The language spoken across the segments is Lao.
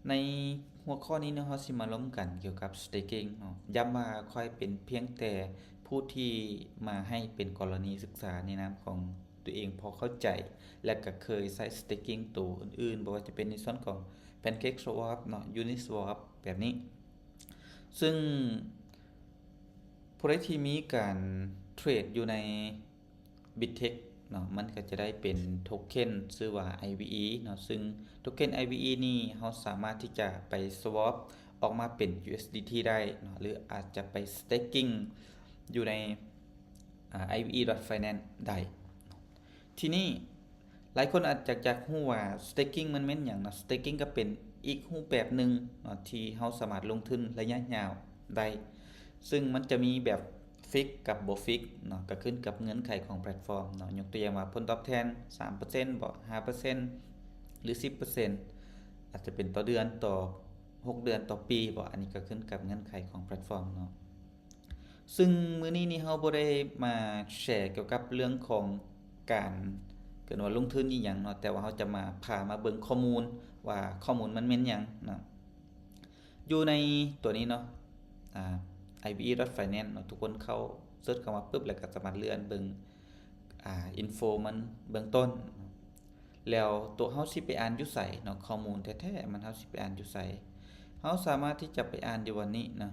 ໃນຫົວຂໍ້ນີ້ເນາະ ເຮົາຊິມາລົມກັນກ່ຽວກັບ staking ເນາະ. ຢ້ຳວ່າຂ້ອຍເປັນພຽງແຕ່ຜູ້ທີ່ມາໃຫ້ເປັນກໍລະນີສຶກສາໃນນາມຂອງຕົວເອງ ພໍເຂົ້າໃຈ ແລະ ກໍເຄີຍໃຊ້ staking ໂຕອື່ນໆ ບໍ່ວ່າຈະເປັນໃນສ່ວນຂອງ PancakeSwap ເນາະ, Uniswap ແບບນີ້. ຊຶ່ງຜູ້ໃດທີ່ມີການເທຣດຢູ່ໃນ Bittrex ເນາະ, ມັນກໍຈະໄດ້ເປັນໂທເຄັນຊື່ວ່າ IVE ເນາະ, ຊຶ່ງໂທເຄັນ IVE ນີ້ເຮົາສາມາດທີ່ຈະໄປ swap ອອກມາເປັນ USDT ໄດ້ເນາະ ຫຼືອາດຈະໄປ staking ຢູ່ໃນ ອາ IVE.finance ໄດ້. ທີນີ້ຫຼາຍຄົນອາດຈະຢາກຮູ້ວ່າ staking ມັນແມ່ນຫຍັງເນາະ. Staking ກໍເປັນອີກຮູບແບບໜຶ່ງເນາະ ທີ່ເຮົາສາມາດລົງທຶນໄລຍະຍາວໄດ້, ຊຶ່ງມັນຈະມີແບບ fix ກັບບໍ່ fix ເນາະ, ກໍຂຶ້ນກັບເງື່ອນໄຂຂອງແພລດຟອມເນາະ. ຍົກຕົວຢ່າງວ່າຜົນຕອບແທນ ສາມເປີເຊັນບໍ ຫ້າເປີເຊັນ ຫຼື ສິບເປີເຊັນ ອາດຈະເປັນຕໍ່ເດືອນ ຕໍ່ຫົກເດືອນ ຕໍ່ປີບໍ, ອັນນີ້ກໍຂຶ້ນກັບເງື່ອນໄຂຂອງແພລດຟອມເນາະ. ຊຶ່ງມື້ນີ້ນີ້ເຮົາບໍ່ໄດ້ມາແຊກ່ຽວກັບເລື່ອງຂອງການ ເອີ້ນວ່າລົງທຶນອີ່ຫຍັງເນາະ, ແຕ່ວ່າເຮົາຈະມາ ພາມາເບິ່ງຂໍ້ມູນວ່າຂໍ້ມູນມັນແມ່ນຫຍັງເນາະ. ຢູ່ໃນຕົວນີ້ເນາະ ອາ IVE.finance ເນາະ, ທຸກຄົນເຂົ້າ search ເຂົ້າມາປຶບ ແລ້ວກໍສາມາດເລື່ອນເບິ່ງ ອາ info ມັນເບື້ອງຕົ້ນ. ແລ້ວຕົວເຮົາຊິໄປອ່ານຢູ່ໃສເນາະ, ຂໍ້ມູນແທ້ໆມັນເຮົາຊິໄປອ່ານຢູ່ໃສ? ເຮົາສາມາດທີ່ຈະໄປອ່ານຢູ່ບ່ອນນີ້ເນາະ,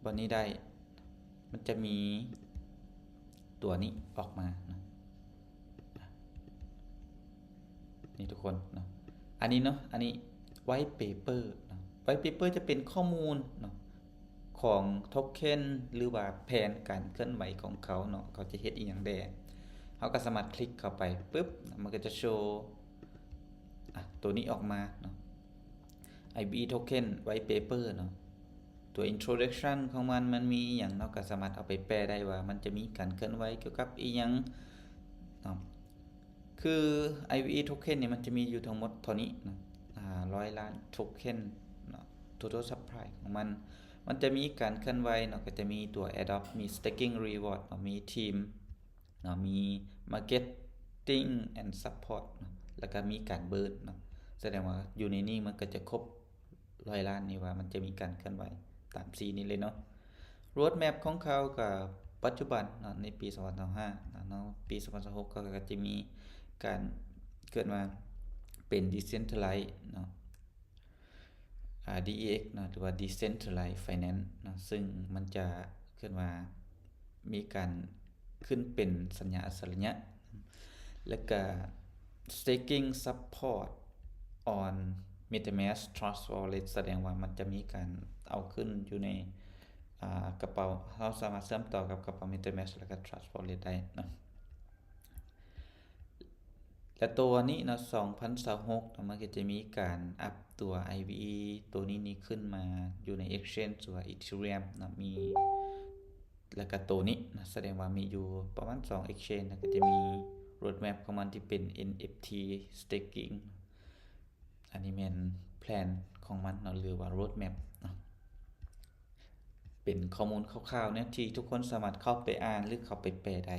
ບ່ອນນີ້ໄດ້. ມັນຈະມີຕົວນີ້ອອກມາເນາະ, ນີ້ທຸກຄົນເນາະ, ອັນນີ້ເນາະ, ອັນນີ້ white paper ເນາະ. White paper ຈະເປັນຂໍ້ມູນເນາະ ຂອງໂທເຄັນ ຫຼືວ່າແຜນການເຄື່ອນໄຫວຂອງເຂົາເນາະ, ເຂົາຈະເຮັດອີ່ຫຍັງແດ່. ເຮົາກໍສາມາດຄລິກເຂົ້າໄປປຶບ ມັນກໍຈະໂຊ ອາ ຕົວນີ້ອອກມາເນາະ, IVE token white paper ເນາະ. ຕົວ introduction ຂອງມັນ ມັນມີອີ່ຫຍັງເນາະ, ກໍສາມາດເອົາໄປແປໄດ້ວ່າມັນຈະມີການເຄື່ອນໄຫວກ່ຽວກັບອີ່ຫຍັງເນາະ. ຄື IVE token ນີ້ມັນຈະມີຢູ່ທັງໝົດເທົ່ານີ້ເນາະ, ອາ ຮ້ອຍລ້ານ token ເນາະ, total supply ຂອງມັນ ມັນຈະມີການເຄື່ອນໄຫວເນາະ, ກໍຈະມີຕົວ airdrop ມີ staking reward ເນາະ, ມີທີມ ເນາະ, ມີ marketing and support ເນາະ, ແລ້ວກໍມີການ burn ເນາະ. ສະແດງວ່າຢູ່ໃນນີ້ມັນກໍຈະຄົບຮ້ອຍລ້ານນີ້ວ່າມັນຈະມີການເຄື່ອນໄຫວຕາມສີນີ້ເລີຍເນາະ. Roadmap ຂອງເຂົາກໍປັດຈຸບັນເນາະ, ໃນປີສອງພັນຊາວຫ້າເນາະ, ປີສອງພັນຊາວຫົກເຂົາກໍຈະມີການເອີ້ນວ່າເປັນ decentralized ເນາະ ອາ DEX ເນາະ ຫຼືວ່າ Decentralized Finance ເນາະ, ຊຶ່ງມັນຈະເອີ້ນວ່າມີການຂຶ້ນເປັນສັນຍາອັດສະລິຍະ ແລະກະ staking support on MetaMask Trust Wallet ສະແດງວ່າມັນຈະມີການເອົາຂຶ້ນຢູ່ໃນ ອາ ກະເປົາ, ເຮົາສາມາດເຊື່ອມຕໍ່ກັບກະເປົາ MetaMask ແລະກະ Trust Wallet ໄດ້ເນາະ. ແລະໂຕນີ້ເນາະ ສອງພັນຊາວຫົກເນາະ ມັນກໍຈະມີການອັບຕົວ IVE ໂຕນີ້ນີ້ຂຶ້ນມາຢູ່ໃນ exchange ຕົວ Ethereum ເນາະ, ມີ ແລະກະໂຕນີ້ເນາະ ສະແດງວ່າມີຢູ່ປະມານສອງ exchange ແລະກໍຈະມີ roadmap ຂອງມັນທີ່ເປັນ NFT staking. ອັນນີ້ແມ່ນແພນຂອງມັນເນາະ ຫຼືວ່າ roadmap ເນາະ. ເປັນຂໍ້ມູນຄ່າວໆເນາະ ທີ່ທຸກຄົນສາມາດເຂົ້າໄປອ່ານ ຫຼືເຂົ້າໄປແປໄດ້